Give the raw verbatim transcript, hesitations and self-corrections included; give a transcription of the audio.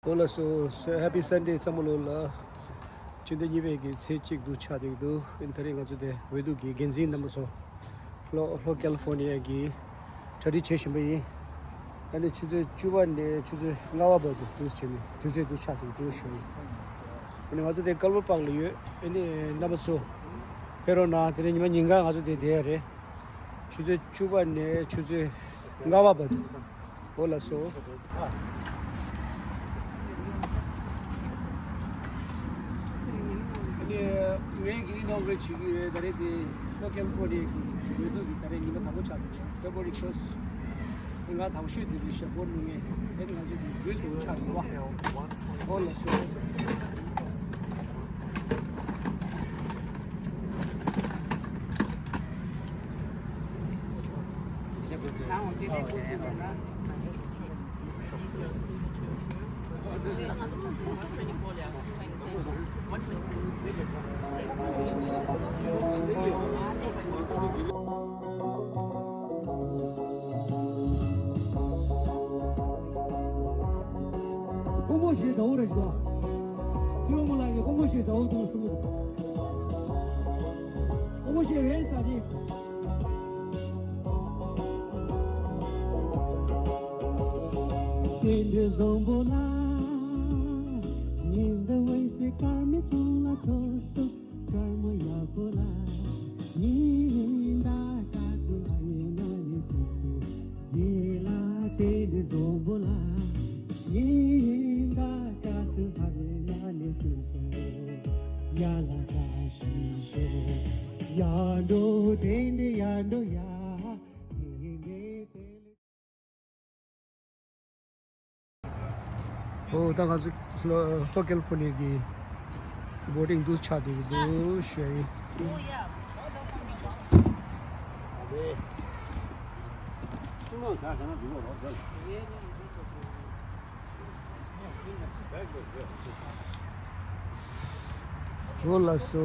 ཨོ་ལགས་སོ། So, Happy Sunday ཚང་མ་ལོ་ལ། ཕྱི་ཟླ་གཉིས་པའི་གི་ཚེས་གཅིག་ཏུ་ཆགས་བསྡད་འདུག་ཨ་ནི་ད་རེས་ང་ཚོ་དེ་འོས་བསྡུ་གི་འགན་འཛིན་རྣམ་པ་ཚོ། ལྷོ་ལྷོ་ཀལ་ཧྥོ་ནི་ཡ་གི་གྲ་སྒྲིག་བྱེད་བཞིན་པ་ཡིན། ཨ་ནི་ཆུ་ཚོད་བཅུ་པ་ནས་ཆུ་ཚོད་ལྔ་པ་བར་དུ་འདུག་བྱས་ནས་དུས་ཚོད་འདུག་ཆགས་བསྡད་འདུག་ཞུ་ཡིན། ཨ་ནི་ང་ཚོ་དེ་ཀལ་ཧྥོ་པག་ལ་ཡོད། ཨ་ནི་རྣམ་པ་ཚོ་ཕེབས་རོགས་གནང་། དེ་རིང་ཉི་མ་ཉིན་གང་ང་ཚོ་དེ་བསྡད་ཡ་རེད། ཆུ་ཚོད་བཅུ་པ་ནས་ཆུ་ཚོད་ལྔ་པ་བར་དུ། ཨོ་ལགས་སོ། ཨ་ནི་ངས་ཀྱི་ཨིན་ཨོ་གུ་རེཊ་བྱེད་ཀྱི་ཡོད། ད་རེས་དེ་ལྷོ་ཀལ་ཧྥོ་ནི་ཡ་གི་འོས་བསྡུ་གི་ད་རེས་ཉི་མ་དང་པོ་ཆགས་འདུག February first། ང་དང་ཤོས་དེ་རེད། ཞབས་པོ་ལུང་ངེ་དེ་ང་ཚོ་དེ་འགྲུལ་དུ་ཆགས་འདུག་བ། ཨོ་ལགས་སོ། ཀོང་པོ་ཞེས་འདྲ་བོ་རེད་ཤག་ཚེ་རིང་མོ་ལགས་ཀྱིས་ཀོང་པོ་ཞེས་འདྲ་བོ་འདུག་གསུང་གི་འདུག་ཀོང་པོ་ཞེས་རེད་ཟེར་ནི། དེ་འདྲའི་བཟང་པོ་ལ། ཉི་ཟླ་འོད་ཟེར་དཀར་མོའི་ཚོགས་ལ་འཕྲོ་སོང་། སྐར་མ་ཡག་པོ་ལ། ཉི་ཟླ་སྐར་ཚོགས་ལ་ཉི་མ་ནི་ཚོགས་སོང་། ཡིད་ལ་དེ་འདྲའི་བཟང་པོ་ལ། ཉི་ཟླ་སྐར་ཚོགས་ལ་ཉི་མ་ནི་ཚོགས་སོང་། ཡ་ལ་བཀྲ་ཤིས་ཤོག་ཡར་འགྲོ་དེ་འདྲའི་ཡར་འགྲོ་ཡ། དེ་འདྲའི་དེ་འདྲའི། ཨོ་ད་ང་ཚོ་ལྷོ་ལྷོ་ཀལ་ཧྥོ་ནི་ཡ་གི་བོ་ཊིང་འདུག་ཆགས་བསྡད་ཀྱི་འདུག་ཞུ་ཡ་ཡིན། ཨོ་ལགས་སོ།